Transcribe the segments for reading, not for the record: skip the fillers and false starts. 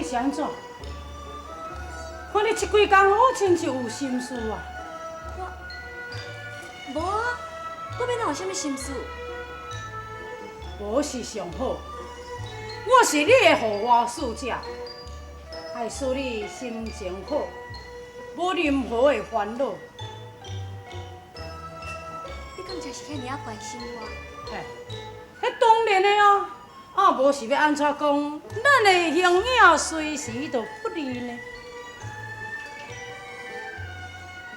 是按怎？看你這幾工好親像有心事啊。我無啊，我欲哪有啥物心事？無是上好，我是你的護花使者，愛使你心情好，無任何的煩惱。你敢真是遐爾仔關心我？嘿，彼當然的啊，啊無是欲按怎講？咱的形影隨時都不離呢。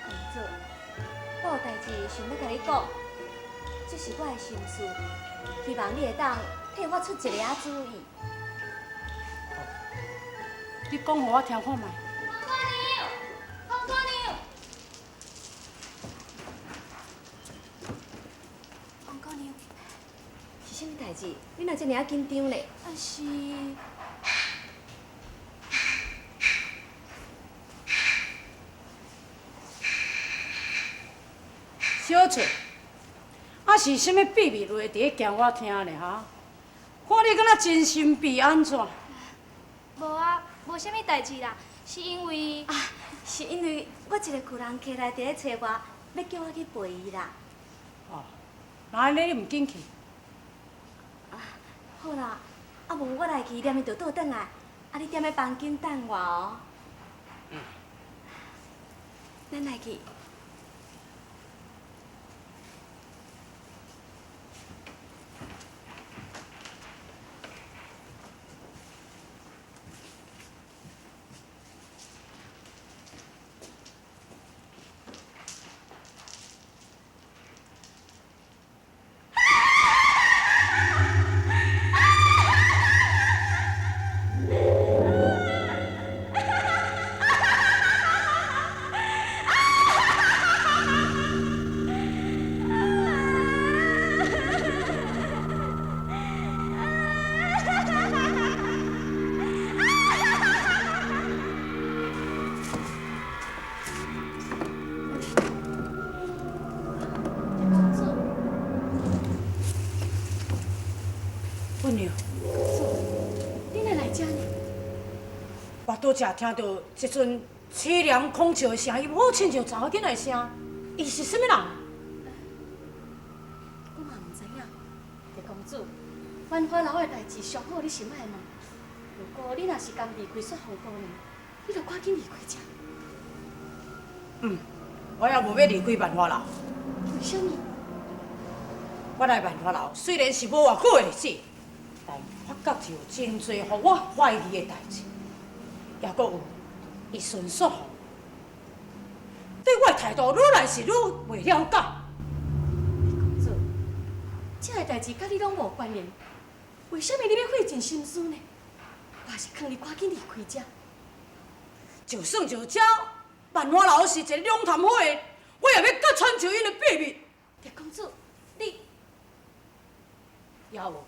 公主，我有代誌想欲共你講，這是我的心事，希望你會當替我出一个仔主意。你講予我聽看覓。王姑娘，王姑娘，王姑娘，是啥物代誌？你哪遮爾仔緊張咧？啊是。小翠，啊是啥物秘密話佇咧驚我聽咧哈？看你敢若真神秘按怎？無啊，無啥物代誌啦，是因為啊，是因為我一个舊人客來佇咧揣我，欲叫我去陪伊啦。哦，若按呢你毋緊去？啊，好啦，啊無我來去連伊就倒轉來，啊你踮咧房間等我哦。嗯。咱來去。公主，姑娘，公主，你哪來遮呢？我拄才聽著一陣淒涼孔笑的聲音，好親像查某囡仔的聲。伊是啥物人？我嘛毋知影。狄公主，萬花樓的代誌上好你是莫問。如果你若是甘離開雪鳳姑娘，你就趕緊離開遮。嗯，我也無欲離開萬花樓。為啥物？我來萬花樓雖然是無偌久的日子，但發覺就有真濟予我懷疑的代誌，抑閣有伊孫雪鳳對我的態度愈來是愈袂了解。狄公主，這个代誌佮你攏無關聯，為啥物你欲費盡心思呢？我是勸你趕緊離開遮。就算就遮，萬花樓是一个龍潭火的，我也欲揭穿著𪜶的秘密。狄公主，你也有，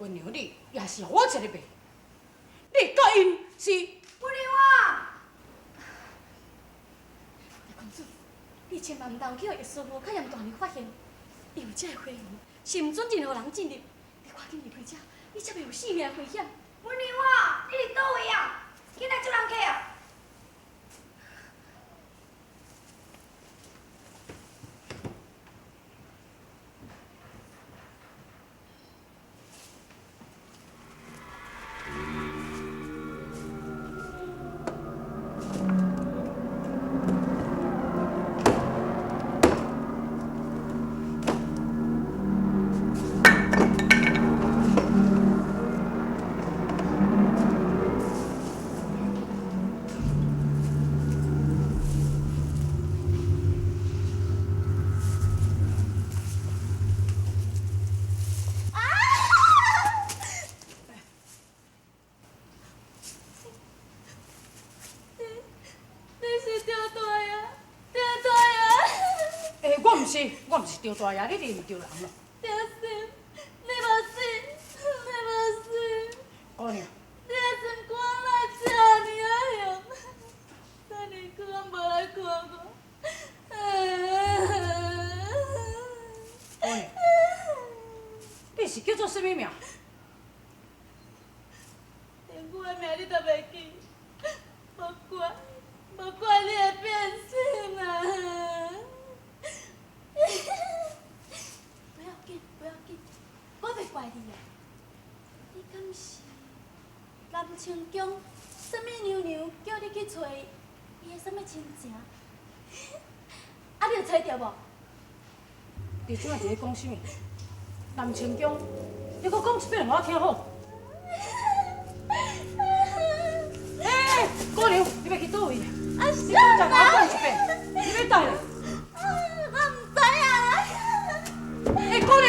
溫娘你也是予我一个謎，你佮𪜶是？溫娘啊！狄公主，你千萬毋通去予易師傅較嚴大娘發現，因為這个花園是毋准任何人進入。你趕緊離開遮，你才袂有性命危險。溫娘啊，你佇佗位啊？緊來接人客啊！你是趙大爺，趙大爺。欸，我毋是，我毋是趙大爺，你認著人咯。趙心，你無死，你無死。姑娘。你的心肝哪這爾仔雄，遮爾久攏無來看我。姑娘，你是叫做啥物名？我怪你啊？你敢是南清宫啥物娘娘叫你去揣伊的啥物亲情？啊，你有揣著無？你這擺佇咧講啥物？南清宮，你閣講一遍予我聽好。欸，姑娘，你欲去佗位？啊，你閣再共我講一遍，你欲佗咧？我毋知影。欸，姑娘，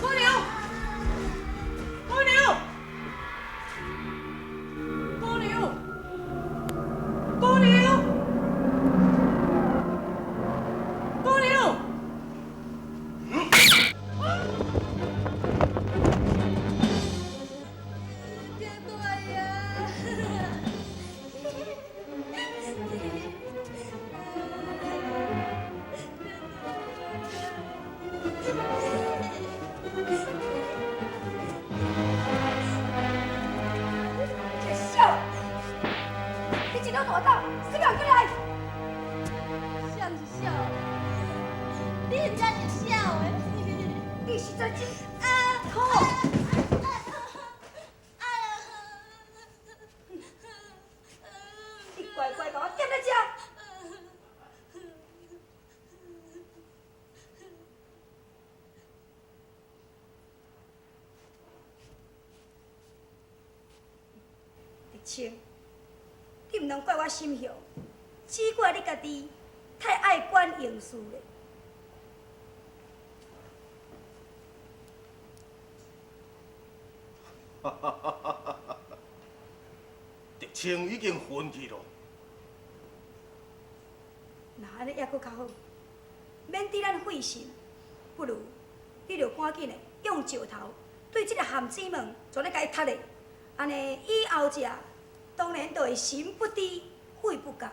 姑娘，姑娘，姑娘，姑娘，姑娘。这痟，你一了大胆，啥物人叫你来？痟是痟，你真是痟的。你实在真啊！好。你乖乖共我踮咧遮。德清，你毋通怪我心雄，只怪你家己太愛管閒事咧。德清已經昏去咯。若按呢抑閣較好，免得咱費心，不如你著趕緊的用石頭對這个陷子門全咧共伊踢咧，按呢以後者當然就會神不知鬼不覺。